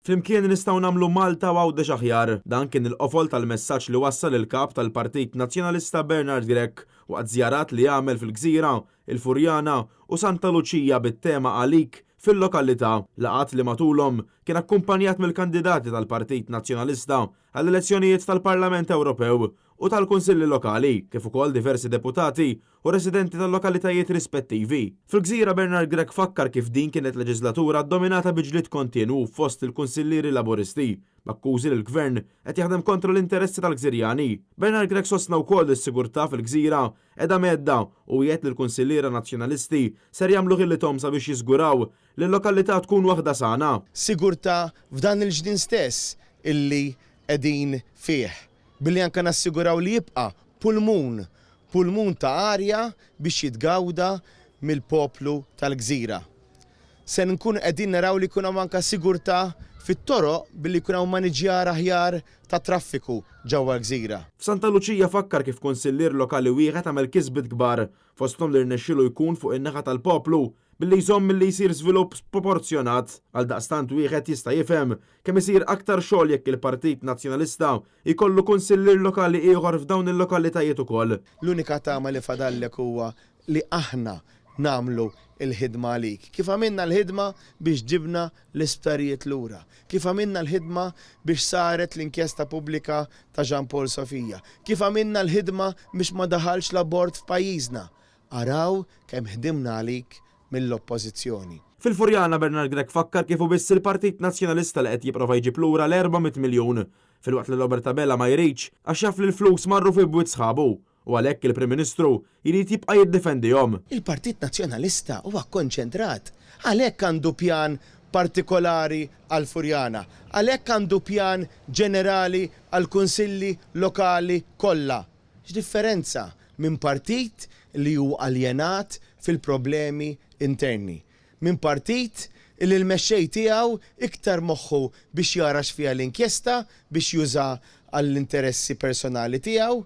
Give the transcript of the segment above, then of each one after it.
Flimkien nistgħu nagħmlu Malta u Għawdex aħjar. Dan kien il-qofol tal-messaġġ li wassal il-Kap tal-Partit Nazzjonalista Bernard Grech waqt żjarat li għamel fil-Gżira, il-Furjana u Santa Luċija bit-tema Għalik fil-lokalità. Laqgħat li matulhom kien akkumpanjat mill-kandidati tal-Partit Nazzjonalista għall-elezzjonijiet tal-Parlament Ewropew u tal-Kunsilli Lokali, kif ukoll diversi deputati u residenti tal-lokalitajiet rispettivi. Fil-Gżira Bernard Grech fakkar kif din kienet leġiżlatura ddominata bi ġlied kontinwu fost il-kunsillieri Laburisti, b'akkużi li l-Gvern qed jaħdem kontra l-interessi tal-Gżirjani. Bernard Grech sostna wkoll li s-sigurtà fil-Gżira qiegħda mhedda u wiegħed li l-kunsilliera Nazzjonalisti ser jagħmlu ħilithom sabiex jiżguraw li l-lokalità tkun waħda sana. Sigurtà f'dan il-ġnien stess illi qegħdin fih, billi anke nassiguraw li jibqa' pulmun, pulmun ta' arja biex jitgawda mill-poplu tal-gżira. Se nkunu qegħdin naraw li jkun hawn anke sigurtà fit-toroq billi jkun hawn maniġjar aħjar tat-traffiku ġewwa l-gżira. F'Santa Luċija fakkar kif kunsillier lokali wieħed għamel kisbiet kbar, fosthom li rnexxielu jkun fuq in-naħa tal-poplu billi jżomm milli jsir żvilupp sproporzjonat. Għaldaqstant wieħed jista' jifhem kemm isir aktar xogħol jekk il-Partit Nazzjonalista jkollu kunsillier lokali ieħor f'dawn il-lokalitajiet ukoll. L-unika tama li fadallek huwa li aħna nagħmlu l-ħidma għalik. Kif għamilna l-ħidma biex ġibna l-isptarijiet lura. Kif għamilna l-ħidma biex saret l-inkjesta pubblika ta' Jean Paul Sofia. Kif għamilna l-ħidma biex ma daħalx l-abort f'pajjiżna. Araw kemm ħdimna għalik mill-Oppożizzjoni. Fil-Furjana, Bernard Grech fakkar kif hu biss il-Partit Nazzjonalista li qed jipprova jġib lura l-400 miljun, filwaqt li Robert Abela ma jridx għax jaf li l-flus marru fi bwiet sħabu u għalhekk il-Prim Ministru jrid jibqa' jiddefendihom. Il-Partit Nazzjonalista huwa kkonċentrat, għalhekk għandu pjan partikolari għall-Furjana, għalhekk għandu pjan ġenerali għall-Kunsilli Lokali kollha. X'differenza minn partit li hu aljenat fil-problemi interni. Minn partit li l-mexxej tiegħu iktar moħħu biex jara x'fiha l-inkjesta biex jużha għall-interessi personali tiegħu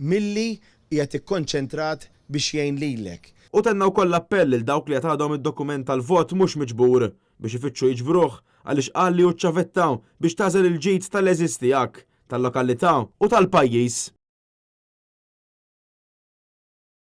milli qiegħed ikkonċentrat biex jgħin lilek. Hu tenna wkoll l-appell lil dawk li għad għadhom id-dokument tal-vot mhux miġbur biex ifittxu jiġbruh għaliex qal li hu ċ-ċavetta biex tagħżel il-ġid tal-għeżież tiegħek, tal-lokalità u tal-pajjiż.